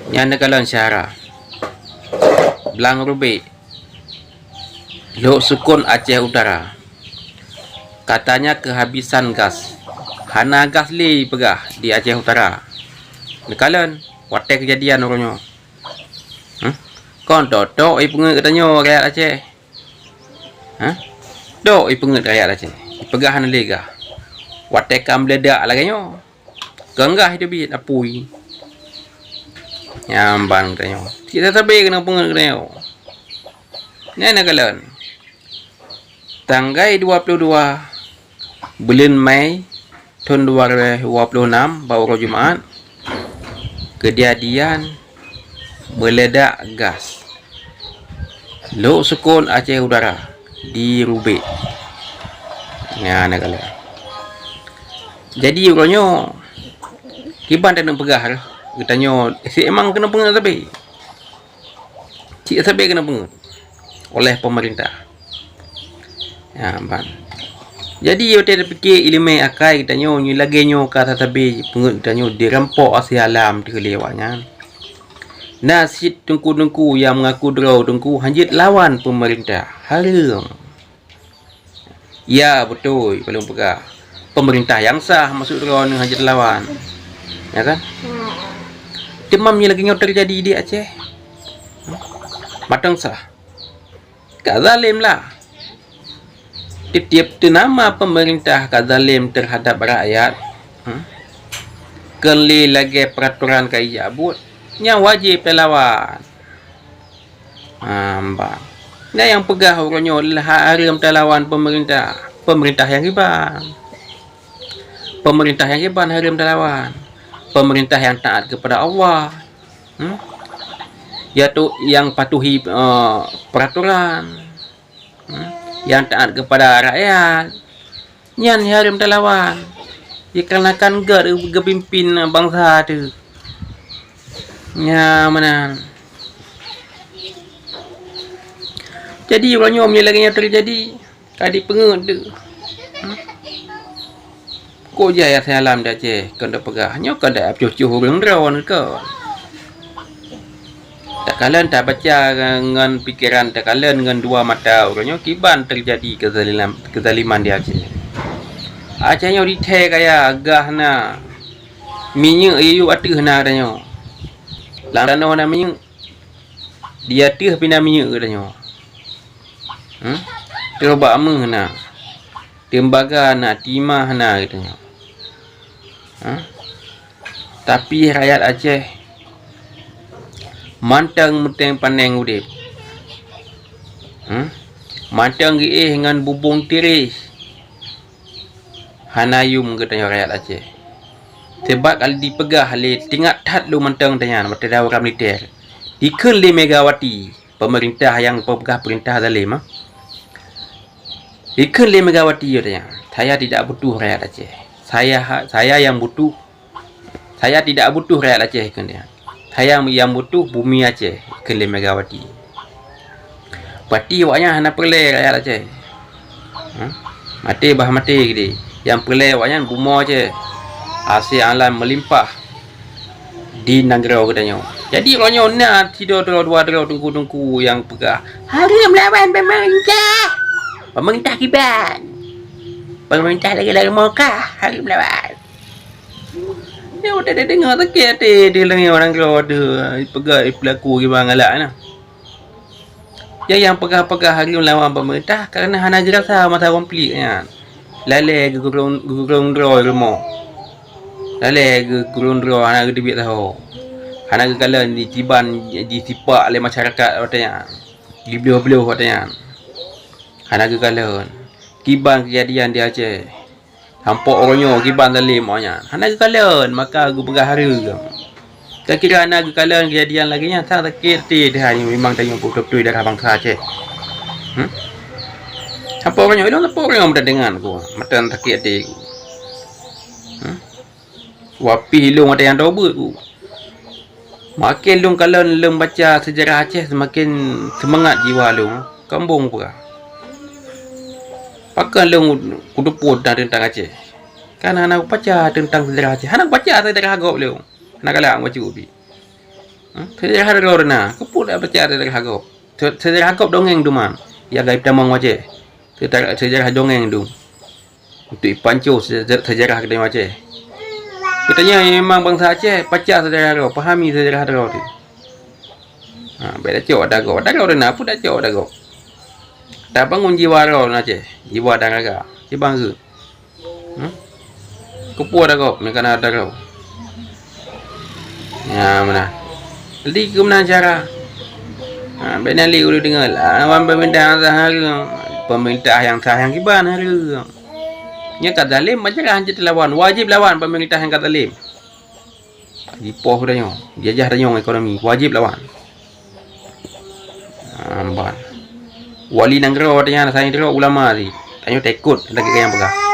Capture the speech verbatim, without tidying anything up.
Nyan neukalon syedara. Blang Rubek, Lhoksukon Aceh Utara. Katanya kehabisan gas. Hana gas lé peugah di Aceh Utara. Neukalon, watée keujadian uroe nyoe. Huh? Kon tok-tok ipeungeut geutanyoe rakyat Aceh. Huh? Tok ipeungeut rakyat Aceh. Ipeugah hana lé gas. Watée ka meuledak lagée nyoe. Keunggah itu biet apui. Nyamban geutanyoe. Cit sabe keuneuk peungeut geutanyoe. Nyan neukalon. Tanggai dua puluh dua buleuen Mei thon dua ribu dua puluh enam, bak uroe Jumaat, keujadian meuledak gas. Lhoksukon Aceh Utara di Rubek. Nyan neukalon. Jadi uroe nyoe kiban taneuk peugah lé geutanyoe, si emang keuneuk peungeut sabe. Cit sabe keuneuk peungeut oleh pemerintah. Ya, ban. Jadi watée tapike ileumé akai geutanyoe nyoe lagée nyoe ka sabe peungeut geutanyoe dirampok asai alam teuh lé awaknyan. Na cit teungku-teungku nyang meungaku droe teungku hanjeuet lawan pemerintah. Hareuem. Ya, beutôi, ulôn peugah. Pemerintah nyang sah maksud droeneuh hanjeuet lawan. Ya kan? Teuma meunyoe lagée nyoe teujadi di Aceh, mantong sah. Ka zalem lah. Tiep-tiep teunama pemerintah ka zalem teuhadab rakyat, hmm, keu lé lagée peuratoran ka ijak buet, nyan wajéb talawan. Ha, mba. Nyan nyang peugah uroe nyoe lé hareuem talawan pemerintah. Pemerintah nyang kiban. Pemerintah nyang kiban hareuem talawan. Pemerintah nyang taat keupada Allah. Hmm? Yaitu nyang patuhi, eh, peuratoran. Hmm? Nyang taat keupada rakyat. Nyan hareuem talawan. Dikarenakan gét geupimpin bansa teuh. Nyan meunan. Jadi uroe nyoe meunyoe lagée nyan teujadi, ka dipeungeut teuh. Hmm? Kok jai asai alam di Aceh kon tapeugah, nyoe kon tacuh-cuh ureuëng droe kon. Takalon tabaca ngon pikeran, takalon ngon dua mata uroe nyoe kiban teujadi keuzaliman, keuzaliman di Aceh. Aceh nyoe dithée kaya, gah na, minyeuk yub ateueh na geutanyoe. Lam tanoh na minyeuk, di ateueh pih na minyeuk geutanyoe. Hmm? Troh bak méuh na, teumbaga na, timah na geutanyoe. Ha? Tapi rakyat Aceh mantong meuteung paneng udeb. Hmm? Mantong geuéh ngon bubông tireh. Hana yum geutanyoe rakyat Aceh. Sebab ka dipeugah lé, teuingat that lôn mantong tanyan watée daura militer. Dikheun lé Megawati, pemerintah nyang peugah peurintah zalem, ha? Dikheun lé Megawati, katanya, "Saya tidak butuh rakyat Aceh. Saya ha-, saya yang butuh, saya tidak butuh rakyat Aceh," kheun dia. "Saya yang butuh bumi Aceh," kheun lé Megawati. Berarti awaknyan hana peureulée rakyat Aceh. Ha? Maté bah maté geude. Nyang peureulée awaknyan bumoe Aceh. Asai alam meulimpah di nanggroe geutanyoe. Jadi uroe nyoe na sidroe-droe dua droe teungku-teungku nyang peugah, "Hareuem lawan pemerintah. Pemerintah kiban. Pemerintah lagée-lagée mokah, hareuem lawan." Nyoe watée tadeungoe sakét até di lagée ureuëng droe teuh peugah peulaku kiban galak na. Nyang, nyang peugah-peugah hareuem lawan pemerintah kareuna hana geurasa masa konflik nyan. Lalée geugurong, geugurong droe rumoh. Lalée geugurong droe hana geuteubiet sahoe. Hana geukalon jiban jisipak lé masyarakat watée nyan. Jibloh-bloh watée nyan. Hana geukalon. Kiban keujadian di Aceh. Sampoe uroe nyoe kiban zalem awaknyan. Hana geukalon, maka geupeugah hareuem. Ka kira hana geukalon keujadian lagée nyan, sang sakét até teuh nyoe, memang tanyoe beutôi-beutôi darah bansa Aceh. Hmm? Sampoe uroe nyoe, ilôn sampoe uroe nyoe meuteundeungan ku, meuteun sakét até ku. Hmm? Wapih ilôn watée nyang tobeuet ku. Makin lôn kalon lôn baca seujarah Aceh, seumaken seumangat jiwa lôn. Kambong peugah. Pakon lôn kuteupue na teuntang Aceh? Kan hana kubaca teuntang seujarah Aceh. Hana kubaca seujarah gob lôn. Hana galak bacut pih. Seujarah droe na, keupeue dak pacak seujarah gob? Seujarah gob dongeng dum nyan, nyang ka jitamong u Aceh. Seujarah dongeng dum. Untuk jipanco seujarah geutanyoe Aceh. Geutanyoe memang bansa Aceh, pacak seujarah droe, pahami seujarah droe teuh. Ha, bèk tacok dak gob. Dak gob na, peue tacok dak gob? Tabangon jiwa droe na Aceh, jiwa dan raga. Kiban keuh. Hmm? Keupeue dak gob, meukanan dak gob. Ya, mana? Jadi keu meunan cara. Ha, bèk na lé ureueng deungoe lawan pemerintah nyang sah hareuem. Pemerintah nyang sah nyang kiban hareuem. Nyang ka zalim, majalah jeuet lawan. Wajéb lawan pemerintah nyang ka zalim. Jipoh tanyoe, jajah tanyoe ekonomi, wajéb lawan. Ha, ban. Wali nanggroe tanyoe, saintroe ulama sih. Tanyoe taikot lagèe nyang peugah.